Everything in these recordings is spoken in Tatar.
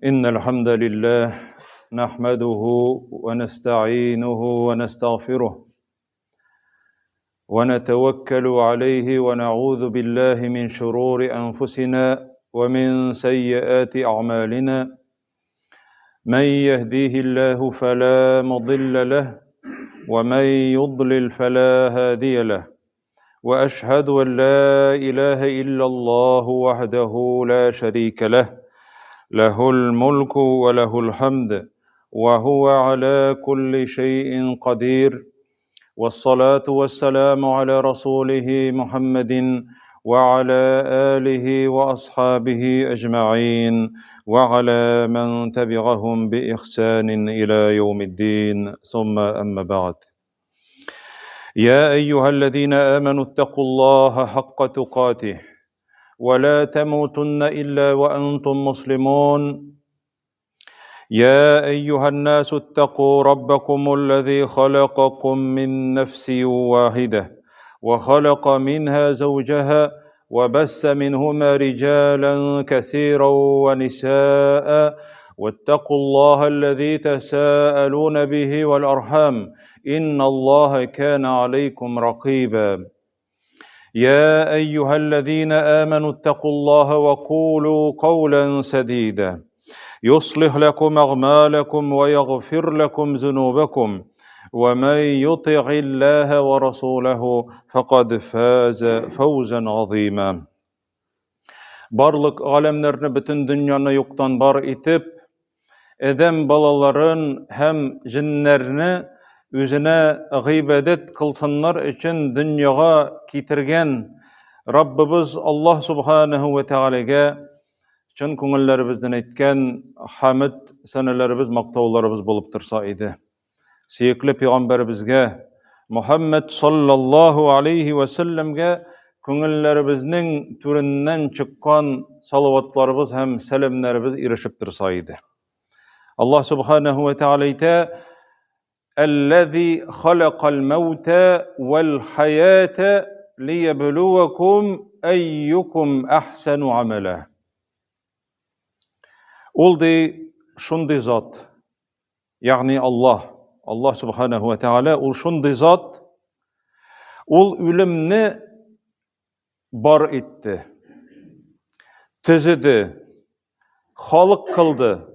إن الحمد لله نحمده ونستعينه ونستغفره ونتوكل عليه ونعوذ بالله من شرور أنفسنا ومن سيئات أعمالنا من يهديه الله فلا مضل له ومن يضلل فلا هادي له واشهد ان لا اله الا الله وحده لا شريك له له الملك وله الحمد وهو على كل شيء قدير والصلاه والسلام على رسوله محمد وعلى اله واصحابه اجمعين وعلى من تبعهم باحسان الى يوم الدين ثم اما بعد يا ايها الذين امنوا اتقوا الله حق تقاته ولا تموتن الا وانتم مسلمون يا ايها الناس اتقوا ربكم الذي خلقكم من نفس واحده وخلق منها زوجها وبث منهما رجالا كثيرا ونساء واتقوا الله الذي تساءلون به والارحام ان الله كان عليكم رقيبا يا ايها الذين امنوا اتقوا الله وقولوا قولا سديدا يصلح لكم اعمالكم ويغفر لكم ذنوبكم ومن يطع الله ورسوله فقد فاز فوزا عظيما Барлык галәмнәрне бөтен дөньяны юктан бар итеп, адәм балаларын һәм җеннәрне үзенә гыйбадәт кылсыннар өчен дөньяга китергән Раббыбыз Аллаһ субханаһу ва тәгаләгә чын күңелләребездән әйткән хәмд сәнәләребез, мактауларыбыз булып торса иде. Сөекле пәйгамбәребезгә Мухаммад саллаллаһу алейхи ва сәлләмгә күңелләребезнең түреннән чыккан салаватларыбыз һәм сәламнәребез ирешеп торса иде. Аллаһ субханаһу ва тааля әйтә: "Аллази халакал маута вал хаята лиябluвакум айюкум ахсану амала." Ул ди шундый зат, Ягъни Аллаһ, Аллаһ субханаху ва тааля ул шундый зат, ул үлемне бар итте. Төзеде, халык кылды.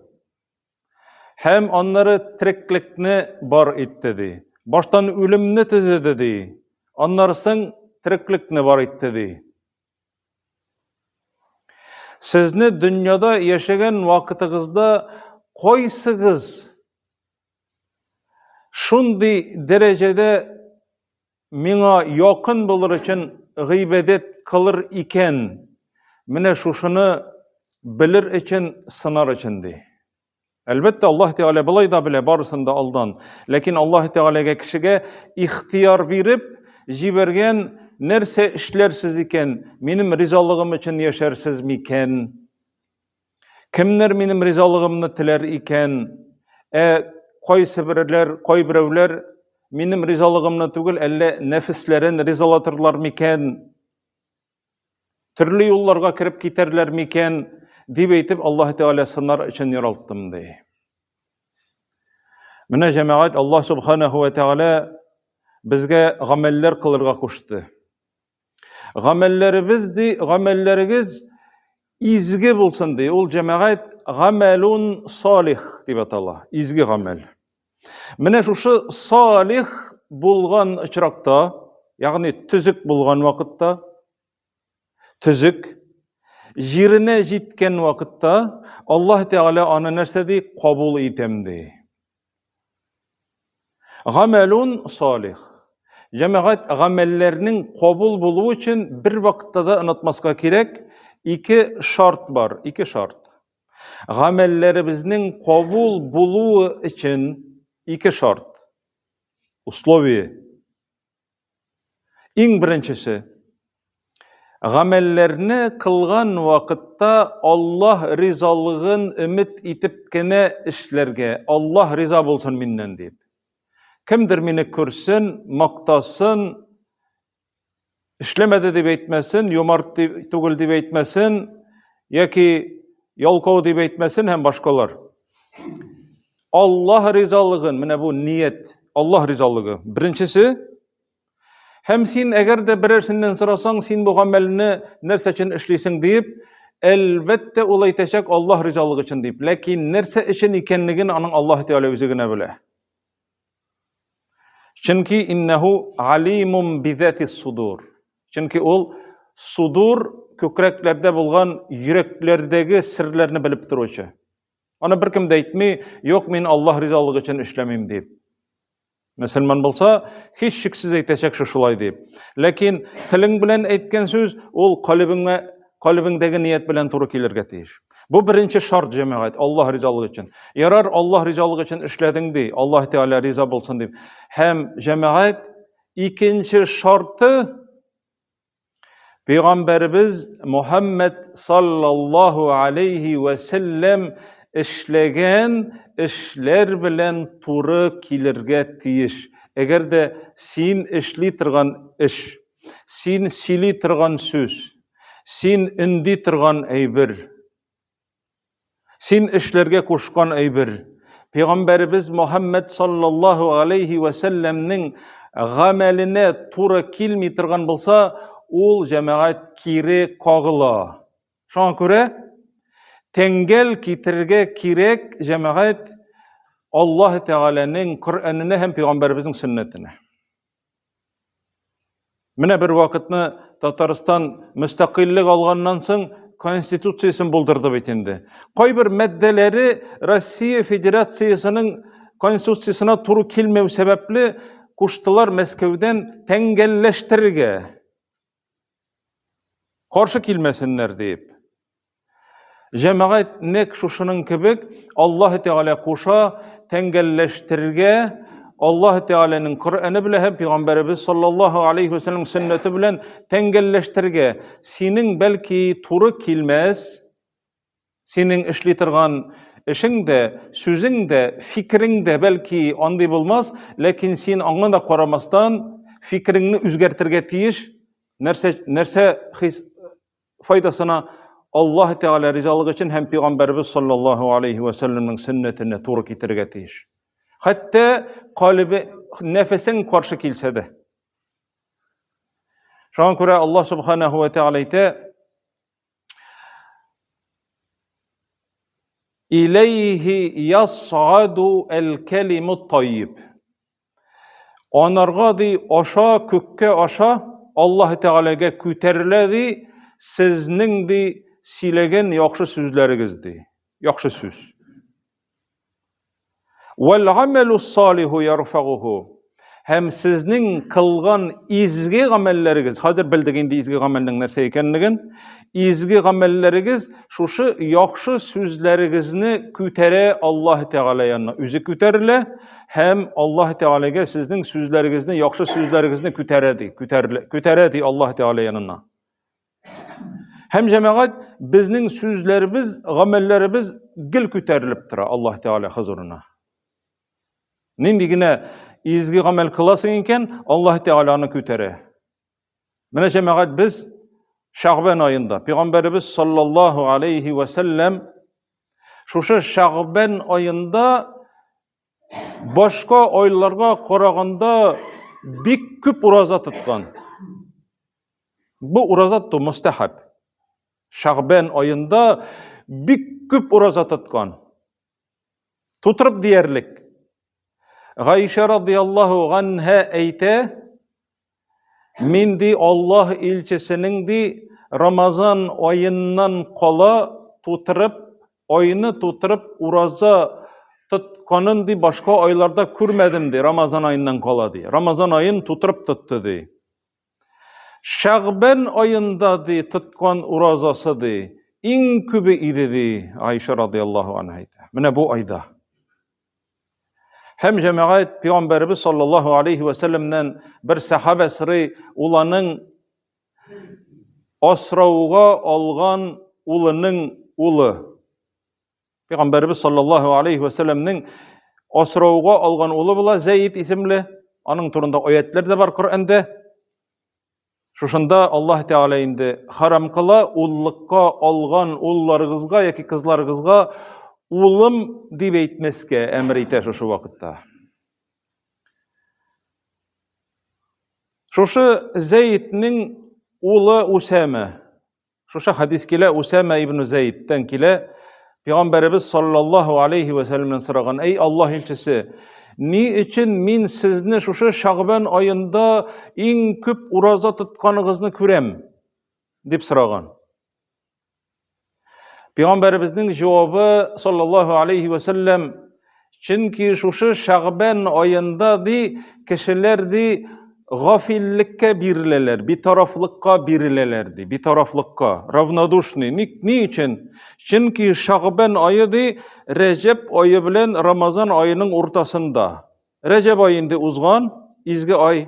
Һәм аннары тереклекне бар итте ди. Баштан үлемне төзеде ди. Аннары соң тереклекне бар итте ди. Сезне дөньяда яшәгән вакытыгызда кайсыгыз шундый дәрәҗәдә миңа якын булыр өчен гыйбадәт кылыр икән, менә шушыны белер өчен, сынар өчен ди. Әлбәттә, Аллаһ Тәгалә болай да белә барысын да алдан. Ләкин Аллаһ Тәгаләгә кешегә ихтияр биреп җибәргән нәрсә эшләрсез икән, минем ризалыгым өчен яшәрсез микән? Кемнәр минем ризалыгымны теләр икән? Ә кайсы берәүләр, кайберәүләр минем ризалыгымны түгел, әллә нәфесләрен ризалатырлар микән? Төрле юлларга кереп китәрләр микән, дип әйтеп, Аллаһ Тәгалә сынар өчен яралттым, ди. Менә җәмәгать Аллаһ субханаһу ва тәгалә безгә гамәлләр кылырга кушты. Гамәлләребез ди, гамәлләрегез изге булсын ди. Ул җәмәгать гамәлун салих дип атала, изге гамәл. Менә шушы салих булган очракта, ягъни төзек булган вакытта, төзек җиренә җиткән вакытта Аллаһ Тәгалә аны нәрсә ди? Кабул итәм ди. Гамәлун салих. Җәмәгать гамәлләрнең кабул булуы өчен бер вакытта да онытмаска кирәк, ике шарт бар, ике шарт. Гамәлләребезнең кабул булуы өчен ике шарт. Условие. Иң беренчесе. Гамәлләрне кылган вакытта Аллаһ ризалыгын өмет итеп кенә эшләргә, Аллаһ риза булсын миннән дип. Кемдер мине күрсен, мактасын, эшләмәде дип әйтмәсен, юмарт дип, түгел дип әйтмәсен, яки Ялкау дип әйтмәсен һәм башкалар. Аллаһ ризалыгын, менә бу ният, Аллаһ ризалыгы. Беренчесе, һәм син әгәр дә берәрсеннән сорасаң, син бу гамәлне нәрсә өчен эшлисең диеп, әлбәттә ул әйтәчәк Аллаһ ризалыгы өчен дип. Ләкин нәрсә өчен икәнлеген аның Аллаһ Тәгалә үзе генә белә. Чөнки иннәһу алимум бидәтис судур. Чөнки ул судур күкрәкләрдә булган йөрәкләрдәге серләрне белеп торучы. Аны беркем дә әйтми, юк, мин Аллаһ ризалыгы өчен эшләмим дип. Мөселман булса, һич шиксез әйтәчәк шушылай дип. Ләкин телең белән әйткән сүз ул калебеңә калебеңдәге ният белән туры килергә тиеш. Бу беренче шарт җәмәгать, Аллаһ ризалыгы өчен. Ярар, Аллаһ ризалыгы өчен эшләдең ди, Аллаһ Тәгалә риза булсын дип. Һәм җәмәгать икенче шарты Пәйгамбәребез Мухаммад саллаллаһу алейхи вә сәлләм эшләгән эшләр белән туры килергә тиеш. Әгәр дә син эшли торган эш Син сөйли торган сүз, син өнди торган әйбер, син эшләргә кушкан әйбер. Пәйгамбәребез Мухаммад саллаллаһу алейхи вә сәлләмнең гамәленә туры килми торган булса, ул җәмәгать кире кагыла. Шуңа күрә тәңгәл китерергә кирәк җәмәгать Аллаһ Тәгаләнең Коръәненә һәм пәйгамбәребезнең сөннәтенә. Менә бер вакытны Татарстан мөстәкыйльлек алганнан соң конституциясен булдырды бит инде. Кайбер маддәләре Россия Федерациясенең конституциясенә туры килмәү сәбәпле куштылар Мәскәүдән тәңгәлләштерергә. Каршы килмәсеннәр дип. Җәмәгать нәкъ шушының кебек Аллаһ Тәгалә куша тәңгәлләштерергә Аллаһ Тәгаләнең Коръәне белән һәм Пәйгамбәребез саллаллаһу алейхи ва сәлләм сөннәте белән тәңгәлләштерергә. Синең бәлки туры килмәс, синең эшли торган эшең дә, сүзең дә, фикерең дә бәлки андый булмас, ләкин син аңа да карамастан фикереңне үзгәртергә тиеш. Нәрсә нәрсә хис файдасына Аллаһ Тәгалә ризалыгы өчен һәм пәйгамбәребез саллаллаһу алейхи ва сәлләмнең сөннәтенә туры китерергә тиеш. Хәтта калебе нәфесең каршы килсә дә. Шуңа күрә Аллаһ субханаһу ва тәгалә әйтә: Иләйһи ясаду әл-калиму тайиб. Анарга ди аша күккә аша Аллаһ Тәгаләгә күтәрелә ди сезнең ди сөйләгән яхшы сүзләрегез ди. Яхшы сүз. Вәл гамәлу салиху ярфагуху. Һәм сезнең кылган изге гамәлләрегез, хәзер белдек инде изге гамәлнең нәрсә икәнлеген, изге гамәлләрегез шушы яхшы сүзләрегезне күтәрә Аллаһ Тәгалә янына. Үзе күтәрелә һәм Аллаһ Тәгаләгә сезнең сүзләрегезне, яхшы сүзләрегезне күтәрә ди, күтәрелә, күтәрә ди Аллаһ Тәгалә янына. Һәм җәмәгать безнең сүзләребез, гамәлләребез гел күтәрелеп тора Аллаһ Тәгалә хозурына. Нинди генә изге гамәл кыласың икән, Аллаһ Тәгалә аны күтәрә. Менә җәмәгать без Шәгъбән аенда пәйгамбәребез саллаллаһу алейхи ва сәлләм шушы Шәгъбән аенда башка айларга караганда бик күп ураза тоткан. Бу ураза тоту мустахаб. Шәгъбән аенда бик күп ураза тоткан. Тутырып диярлек. Гайшә радияллаһу ганһа әйтә, мин ди Аллаһ илчесенең ди Рамазан аеннан кала тутырып, айны тутырып ураза тотканын ди башка айларда күрмәдем ди, Рамазан аеннан кала ди. Рамазан аен тутырып тотты ди. Шәгъбән аенда ди тоткан уразасы ди иң күбе иде ди Айша радияллаһу анха әйтә. Менә бу айда. Һәм җәмәгать пәйгамбәребез саллаллаһу алейхи ва сәлләмнән бер сахаба сорый, ул аның асрауга алган улының улы. Пәйгамбәребез саллаллаһу алейхи ва сәлләмнең асрауга алган улы була Зәйд исемле. Аның турында аятлар да бар Коръәндә. Шушында Аллаһ Тәгалә инде харам кыла, уллыкка алган улларыгызга яки кызларыгызга улым дип әйтмәскә әмер итә шушы вакытта. Шушы Зәйднең улы Усәмә. Шушы хадис килә Усәмә ибн Зәйдтән килә. Пәйгамбәребез саллаллаһу алейхи ва сәлләмнән сораган: "Әй Аллаһ илчесе, ни өчен мин сезне шушы Шагбан аенда иң күп ураза тотканыгызны күрәм?" дип сораган. Пәйгамбәребезнең җавабы саллаллаһу алейхи ва сәлләм, чөнки шушы Шәгъбән аенда ди кешеләр ди гафиллеккә биреләләр, битарафлыкка биреләләр ди, битарафлыкка, равнодушный. Ни, ни өчен? Чөнки Шәгъбән ае ди Рәҗәб ае белән Рамазан аеның уртасында. Рәҗәб ае инде узган, изге ай,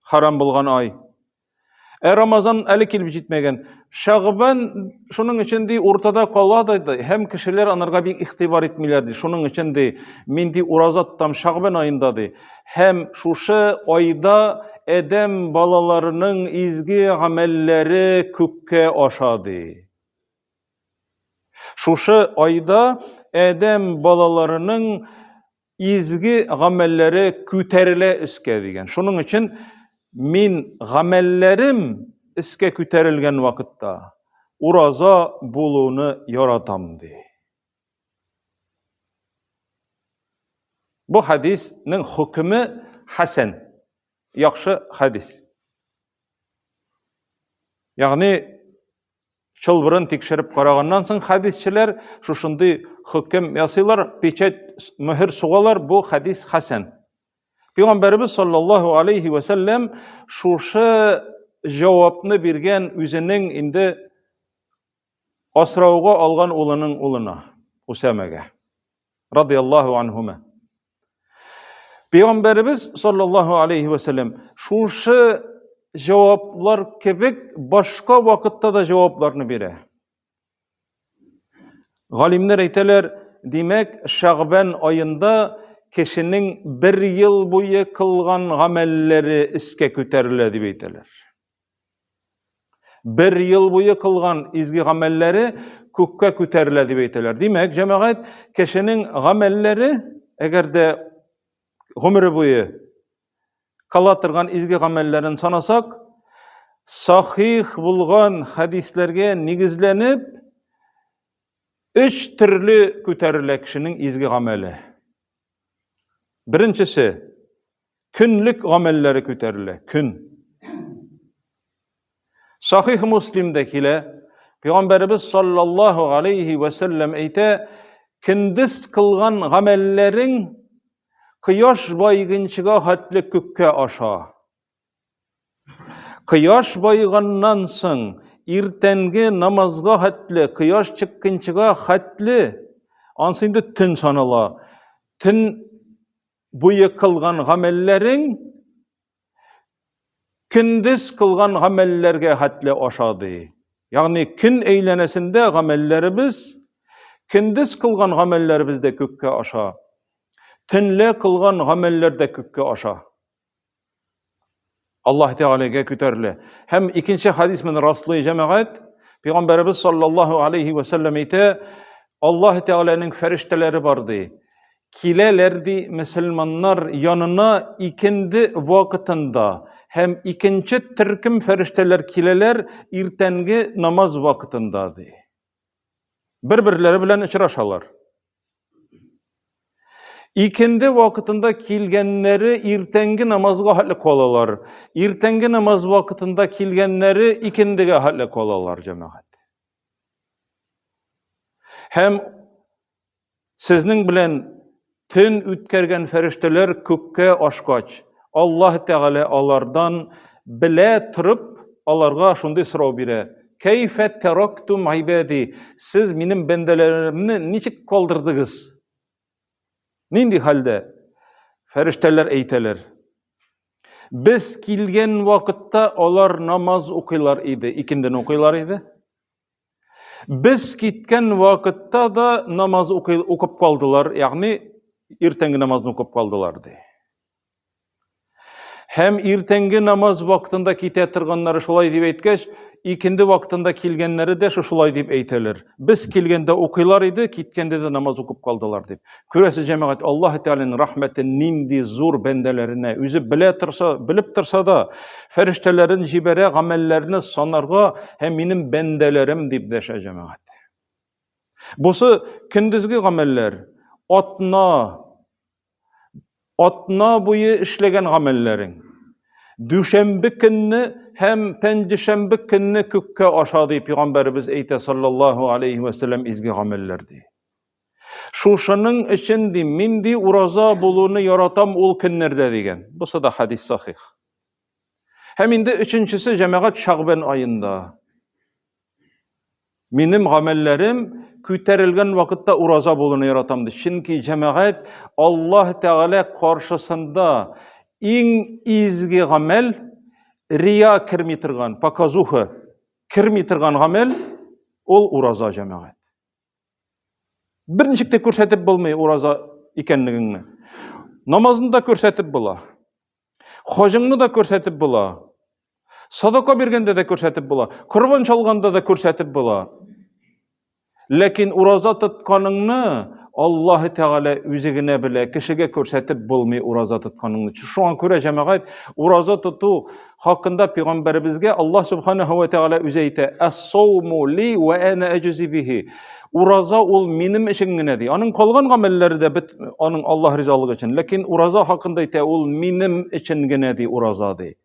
харам булган ай. Ә Рамазан әле килеп җитмәгән. Шагбан шуның өчен ди уртада кала да ди, һәм кешеләр анарга бик игътибар итмиләр ди. Шуның өчен ди, мин ди ураза тотам Шагбан аенда ди. Һәм шушы айда адәм балаларының изге гамәлләре күккә аша ди. Шушы айда адәм балаларының изге гамәлләре күтәрелә өскә дигән. Шуның өчен мин гамәлләрем өскә күтәрелгән вакытта ураза булуны яратам ди. Бу хадиснең хөкеме хәсән, яхшы хадис. Ягъни чылбырын тикшереп караганнан соң хәдисчеләр шушындый хөкем ясыйлар, печать, мөһер сугалар, бу хәдис хәсән. Пәйгамбәребез саллаллаһу алейхи ва сәлләм шушы җавапны биргән үзенең инде асрауга алган улының улына, Усәмәгә. Радияллаһу анһума. Пәйгамбәребез саллаллаһу алейхи ва сәлләм шушы җаваплар кебек башка вакытта да җавапларны бирә. Галимнәр әйтәләр, димәк, Шәгъбән аенда кешенең бер ел буе кылган гамәлләре өскә күтәрелә дип әйтәләр. Бер ел буе кылган изге гамәлләре күккә күтәрелә дип әйтәләр. Димәк, җәмәгать, кешенең гамәлләре, әгәр дә гомере буе кыла торган изге гамәлләрен санасак, сахих булган хәдисләргә нигезләнеп, өч төрле күтәрелә кешенең изге гамәле. Беренчесе, көнлек гамәлләре күтәрелә, көн. Сахих Муслимдә килә, Пәйгамбәребез саллаллаһу алейхи ва сәлләм әйтә, көндез кылган гамәлләрең кояш байыгынчыга хәтле күккә аша. Кояш баеганнан соң иртәнге намазга хәтле, кояш чыккынчыга хәтле, ансы инде төн санала. Төн буе кылган гамәлләрең көндез кылган гамәлләргә хәтле аша ди. Ягъни көн әйләнәсендә гамәлләребез көндез кылган гамәлләребез дә күккә аша. Төнлә кылган гамәлләр дә күккә аша. Аллаһ Тәгаләгә күтәрелә. Һәм икенче хадис менә раслый җәмәгать. Пәйгамбәребез саллаллаһу алейхи ва сәлләм әйтә, Аллаһ Тәгаләнең фәрештәләре бар ди. Киләләр ди мөселманнар янына икенде вакытында һәм икенче төркем фәрештәләр киләләр иртәнге намаз вакытында ди. Бер-берләре белән очрашалар. Икенде вакытында килгәннәре иртәнге намазга хәтле калалар. Иртәнге намаз вакытында килгәннәре икендегә хәтле калалар, җәмәгать. Һәм сезнең белән төн үткәргән фәрештәләр күккә ашкач, Аллаһ Тәгалә алардан белә торып, аларга шундый сорау бирә. Кәйфә тәрактум гыйбади? Сез минем бәндәләремне ничек калдырдыгыз? Нинди хәлдә? Фәрештәләр әйтәләр. Без килгән вакытта алар намаз укыйлар иде, икенден укыйлар иде. Без киткән вакытта да намаз укый, укып калдылар, ягъни иртәнге намазны укып калдылар ди. Һәм иртәнге намаз вакытында китә торганнары шулай дип әйткәч, икенде вакытында килгәннәре дә шушылай дип әйтәләр. Без килгәндә укыйлар иде, киткәндә дә намаз укып калдылар дип. Күрәсез, җәмәгать, Аллаһ Тәгаләнең рәхмәте нинди зур бәндәләренә. Үзе белә торса, белеп торса да, фәрештәләрен җибәрә гамәлләрне санарга һәм минем бәндәләрем дип дәшә җәмәгать. Бусы көндезге гамәлләр, атна, Атна буе эшләгән гамәлләрең. Дүшәмбе көнне һәм пәнҗешәмбе көнне күккә аша ди пәйгамбәребез әйтә саллаллаһу алейхи ва сәлләм изге гамәлләр ди. Шушының өчен ди мин ди ураза булуны яратам ул көннәрдә дигән. Бусы да хадис сахих. Һәм инде өченчесе җәмәгать Шагбан аенда. Минем гамәлләрем күтәрелгән вакытта ураза булуны яратам ди. Чөнки җәмәгать Аллаһ Тәгалә каршысында иң изге гамәл рия керми торган, показуха керми торган гамәл ул ураза җәмәгать. Берничек тә күрсәтеп булмый ураза икәнлегеңне. Намазны да күрсәтеп була. Хаҗыңны да күрсәтеп була. Садака биргәндә дә күрсәтеп була. Корбан чалганда да күрсәтеп була. Ләкин ураза тотканыңны Аллаһ Тәгалә үзе генә белә, кешегә күрсәтеп булмый ураза тотканыңны. Шуңа күрә җәмәгать ураза тоту хакында пәйгамбәребезгә Аллаһ субханаһу ва тәгалә үзе әйтә: "Ас-сауму ли ва ана аҗзи бихи". Ураза ул минем өчен генә ди. Аның калган гамәлләре дә бит аның Аллаһ ризалыгы өчен. Ләкин ураза хакында әйтә, ул минем өчен генә ди ураза ди.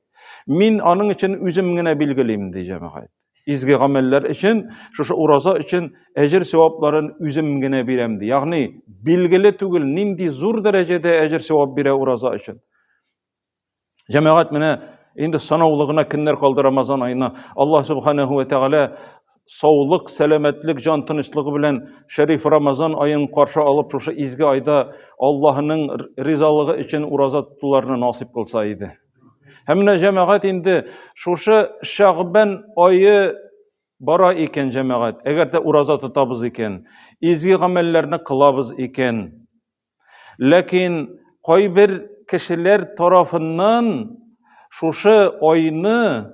Мин аның өчен үзем генә билгелим ди җәмәгать. Изге гамәлләр өчен, шушы ураза өчен әҗер савапларын үзем генә бирәм ди. Ягъни билгеле түгел, нинди зур дәрәҗәдә әҗер савап бирә ураза өчен. Җәмәгать менә инде санаулы гына көннәр калды Рамазан аена. Аллаһ субханаһу ва тәгалә саулык, сәламәтлек, җан тынычлыгы белән шәриф Рамазан аен каршы алып, шушы изге айда Аллаһның ризалыгы өчен ураза тотуларны насыйп кылса иде. Һәм менә җәмәгать инде шушы Шәгъбән ае бара икән җәмәгать, әгәр дә ураза тотабыз икән, изге гамәлләрне кылабыз икән, Ләкин кайбер кешеләр тарафыннан шушы айны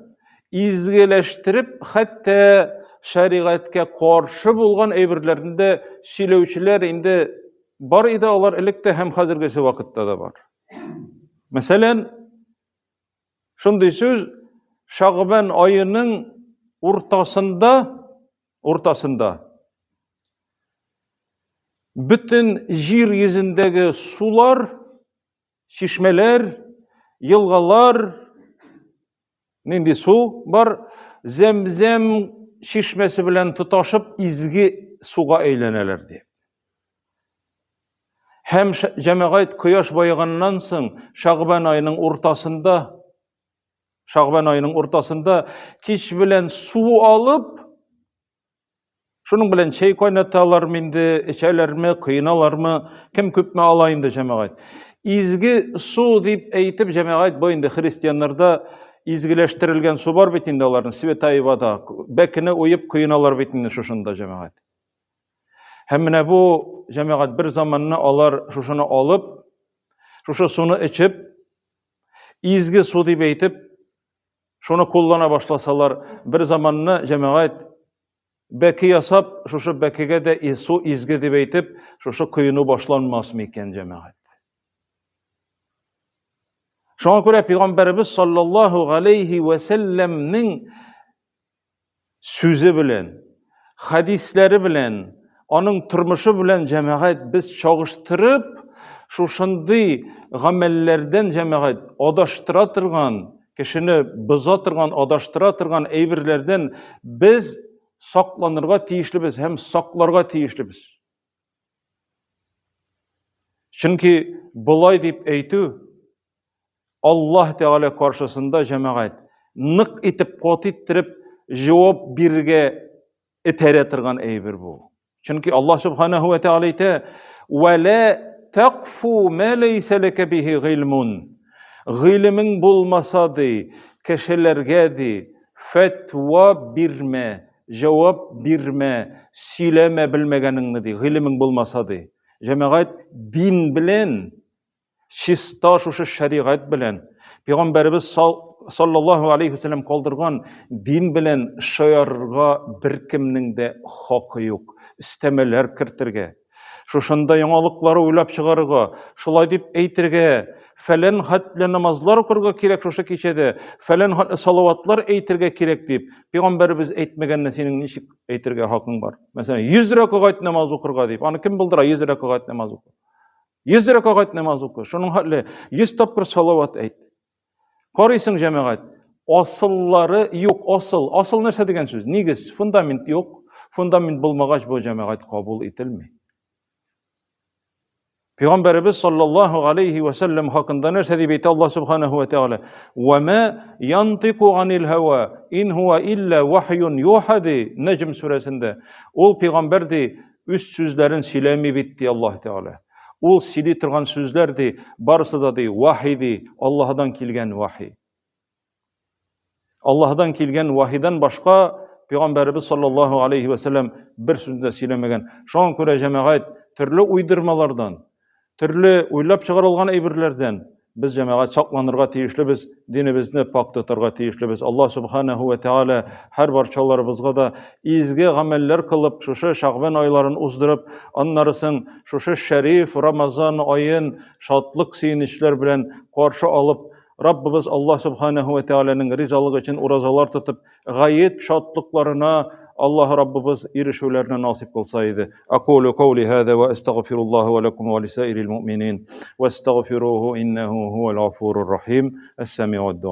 изгеләштереп, хәтта шәригатькә каршы булган әйберләрне дә сөйләүчеләр инде бар иде алар элек тә һәм хәзергесе вакытта да бар. Мәсәлән, шундый сүз Шагбан аеның уртасында уртасында бөтен җир йөзендәге сулар, чишмәләр, елгалар, нинди су бар, зәмзәм чишмәсе белән тоташып изге суга әйләнәләр ди. Һәм җәмәгать кояш баеганнан соң Шагбан аеның уртасында Шагбан аеның уртасында кич белән су алып, шуның белән чәй кайнаталармы инде, эчәләрме, коеналармы, кем күпме ала инде җәмәгать. Изге су дип әйтеп җәмәгать бу инде христианнарда изгеләштерелгән су бар бит инде аларның, святая вода. Бәкене уеп коеналар бит инде шушында җәмәгать. Һәм менә бу җәмәгать бер заманны алар шушыны алып, шушы суны эчеп, Изге су дип әйтеп, шуны куллана башласалар, бер заманны җәмәгать бәке ясап, шушы бәкегә дә су изге дип әйтеп, шушы коену башланмас микән җәмәгать? Шуңа күрә пәйгамбәребез саллаллаһу галәйһи вә сәлләмнең сүзе белән, хәдисләре белән, аның тормышы белән җәмәгать без чагыштырып, шушындый гамәлләрдән җәмәгать адаштыра торган, кешене боза торган, адаштыра торган әйберләрдән без сакланырга тиешлебез һәм сакларга тиешлебез. Чөнки болай дип әйтү Аллаһ Тәгалә каршысында җәмәгать нык итеп, каты иттереп җавап бирергә этәрә торган әйбер бу. Чөнки Аллаһ Субханаһу ва Тәгалә әйтә: "Ва ла тақфу ма ләйсә ләкә бихи гыйлмун." Гыйлемең булмаса ди, кешеләргә ди, фәтва бирмә, җавап бирмә, сөйләмә белмәгәнеңне ди, гыйлемең булмаса ди. Җәмәгать дин белән чиста шушы шәригать белән, Пәйгамбәребез саллаллаһу алейхи вәсәлләм калдырган дин белән шаярырга беркемнең дә хакы юк. Өстәмәләр кертергә, шушында яңалыклар уйлап чыгарырга, шулай дип әйтергә, фәлән хәтле намазлар укырга кирәк шушы кичәдә, фәлән хәтле салаватлар әйтергә кирәк дип, пәйгамбәребез әйтмәгәнне синең ничек әйтергә хакың бар? Мәсәлән, 100 рәкәгать намаз укырга дип, аны кем булдыра 100 рәкәгать намаз укыр? 100 рәкәгать намаз укы, шуның хәтле 100 тапкыр салават әйт. Карыйсың, җәмәгать, асыллары юк, асыл. Асыл нәрсә дигән сүз? Нигез, фундамент юк. Фундамент булмагач, бу җәмәгать кабул ителми. Пәйгамбәребез саллаллаһу алейхи ва саллям хакында нәрсә дип әйтә Аллаһ субханаһу ва тааля? Ва ма янтику анил һава ин хуа илля вахйун юха ди Наҗм сүрәсендә. Ул пәйгамбәр ди үз сүзләрен сөйләми бит ди Аллаһ Тәгалә. Ул сөйли торган сүзләр ди, барысы да ди вахи ди, Аллаһдан килгән вахи. Аллаһдан килгән вахидан башка Пәйгамбәребез саллаллаһу алейхи ва саллям бер сүз дә сөйләмәгән. Шуңа күрә җәмәгать төрле уйдырмалардан, төрле уйлап чыгарылган әйберләрдән без җәмәгать сакланырга тиешлебез, динебезне пак тотарга тиешлебез. Аллаһ субханаһу ва тааля һәр барчаларыбызга да изге гамәлләр кылып, шушы Шәгъбан айларын уздырып, аннары соң шушы шәриф Рамазан аен шатлык-сөенечләр белән каршы алып, Раббыбыз Аллаһ субханаһу ва тааляның ризалыгы өчен уразалар тотып, Гает шатлыкларына Аллаһ Раббыбыз ирешүләрне насыйп кылса иде. Акулу каули хаза ва астагфируллаһ ва лакум ва лисаирил муъминин. Вастагфируху иннаху хуал гафурур рахим. Әс-самиуд дуа.